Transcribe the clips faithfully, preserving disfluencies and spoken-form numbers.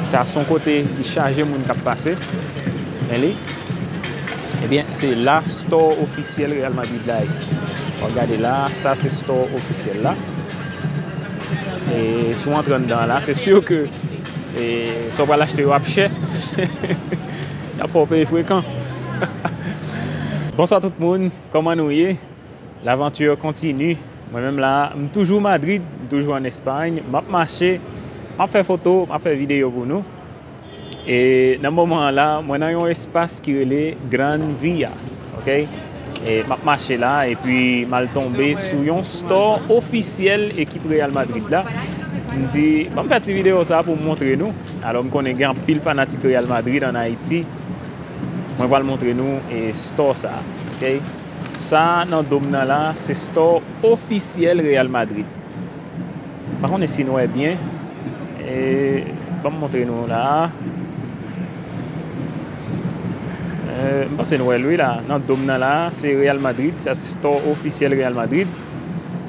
Sa se yon kote ki chaje moun k ap pase. Men li. Ebyen, se la store ofisyèl Real Madrid la ye. W ap gade la, sa se store ofisyèl la. E si w antre anndan la, se si ke, e, sa w pral achte yo ap chè. Y ap fè w peye frekan. Bonswa tout moun, kòman nou ye? L'aventure continue. Mwen menm la, m toujou Madrid, m toujou ann Espay. M ap mache, m ap fè foto, m ap fè videyo pou nou. E nan moman an la, mwen nan yon espas ki rele Gran Via, oke? E m ap mache la, epi m al tonbe sou yon store ofisyèl ekip Real Madrid la. M di, ban m fè ti videyo sa pou m montre nou. Alò, m konnen gen anpil fanatik Real Madrid ann Ayiti. Mwen pral montre nou, e, store sa, oke? Sa nan do m nan la, se store ofisyèl Real Madrid. M pa konnen si n wè byen. E, ban m montre nou la. E, m panse n wè l wi la. Nan do m nan la, se Real Madrid. Sa se store ofisyèl Real Madrid.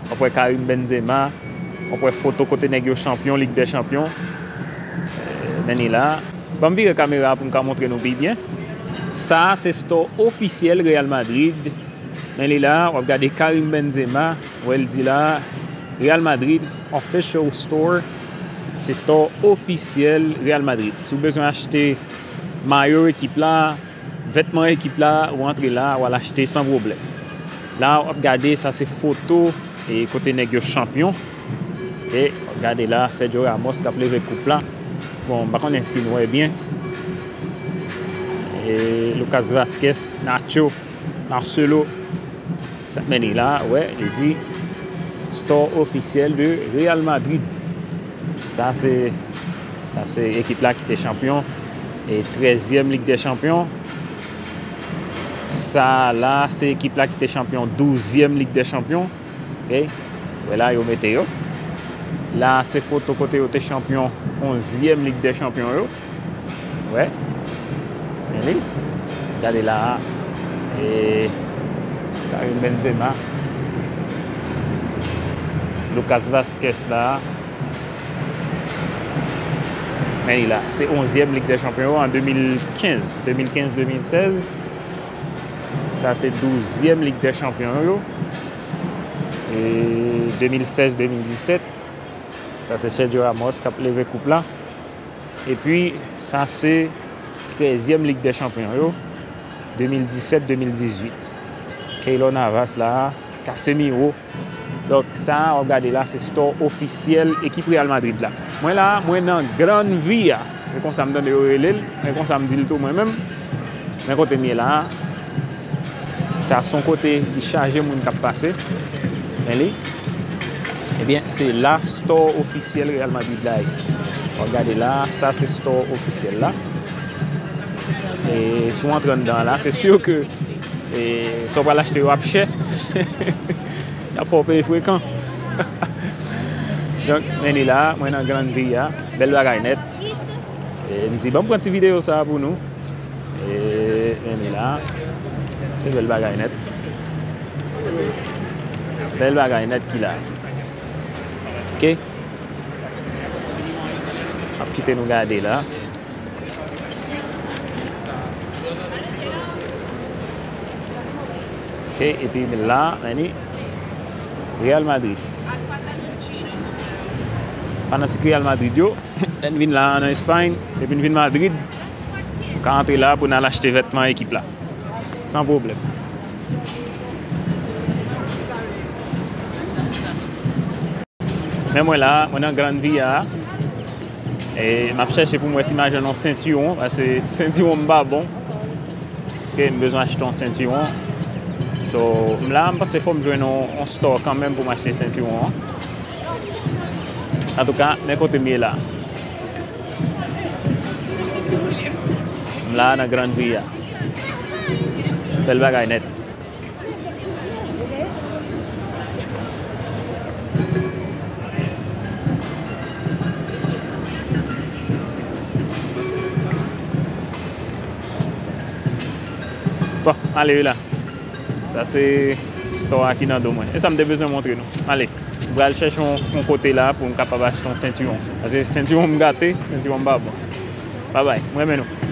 W ap wè Karim Benzema. W ap wè foto kote nèg yo chanpyon, Lig dè Chanpyon. E, men li la. Ban m vire kamera pou m ka montre nou pi byen. Sa a se store ofisyèl Real Madrid. Men li la, w ap gade Karim Benzema. Wè l di la, Real Madrid Official Store. Se store ofisyèl Real Madrid. Si w bezwen achte mayo ekip la, vètman ekip la, ou antre la, w al achte san pwoblèm. La, w ap gade, sa se foto, e, kote nèg yo chanpyon. E, w ap gade la, Sergio Ramos k ap leve koup la. Bon, m pa konnen si n wè byen. E, Lucas Vázquez, Nacho, Marcelo. Sa, men li la, wè, li di, store ofisyèl de Real Madrid. Sa se, sa se ekip la ki te chanpyon, e trèzyèm Lig dè Chanpyon. Sa la, se ekip la ki te chanpyon douzyèm Lig dè Chanpyon. Oke? Wè la, yo mete yo. La, se foto kote yo te chanpyon onzyèm Lig dè Chanpyon yo. Wè. Men li. Gade la a. E Karim Benzema. Lucas Vázquez la a. Men li la. Se onzyèm Lig dè Chanpyon yo an de mil kenz. De mil kenz, de mil sèz. Sa se douzyèm Lig dè Chanpyon yo. E de mil sèz, de mil disèt. Sa se Sergio Ramos k ap leve koup la. Epi, sa se trèzyèm Lig dè Chanpyon yo, de mil disèt, de mil dizuit. Keylor Navas la, Casemiro. Donk, sa a w ap gade la, se store ofisyèl ekip Real Madrid la. Mwen la, mwen nan Gran Via. E konsa m tande yo rele l, e konsa m di l tou mwen menm. Men kote m ye la a, sa se yon kote ki chaje moun k ap pase. Men li. Ebyen, se la store ofisyèl Real Madrid la ye. W ap gade la, sa se store ofisyèl la. E si w antre anndan la, se si ke, e, sa w pral achte yo ap chè. Y ap fè w peye frekan. Donk, men li la, mwen nan Gran Via, bèl bagay nèt. E m di, ban m pran ti videyo sa a pou nou. E, men li la. Se bèl bagay nèt. Bèl bagay nèt ki la. Oke. Ap kite nou gade la. Oke, epi la, men li. Real Madrid. Fanatik Real Madrid yo. Lè n vin la a nan Espay, depi n vin Madrid, nou ka antre la pou n al achte vètman ekip la. San pwoblèm. Men mwen la, mwen nan Gran Via a. E m ap chèche pou m wè si m a jwenn yon sentiwon, paske sentiwon m pa bon. Oke, m bezwen achte yon sentiwon. So, m la, m panse fò m jwenn yon, yon store kanmenm pou m achte sentiwon an. Antouka, men kote m ye la. M la nan Gran Via. Bèl bagay nèt. Bon, ale wi la. Sa se store a ki nan do mwen. E sa m te bezwen montre nou. Ale, m pral chèche yon, yon kote la pou m kapab achte yon sentiwon. Paske sentiwon m gate, sentiwon m pa bon. Babay, mwen renmen nou.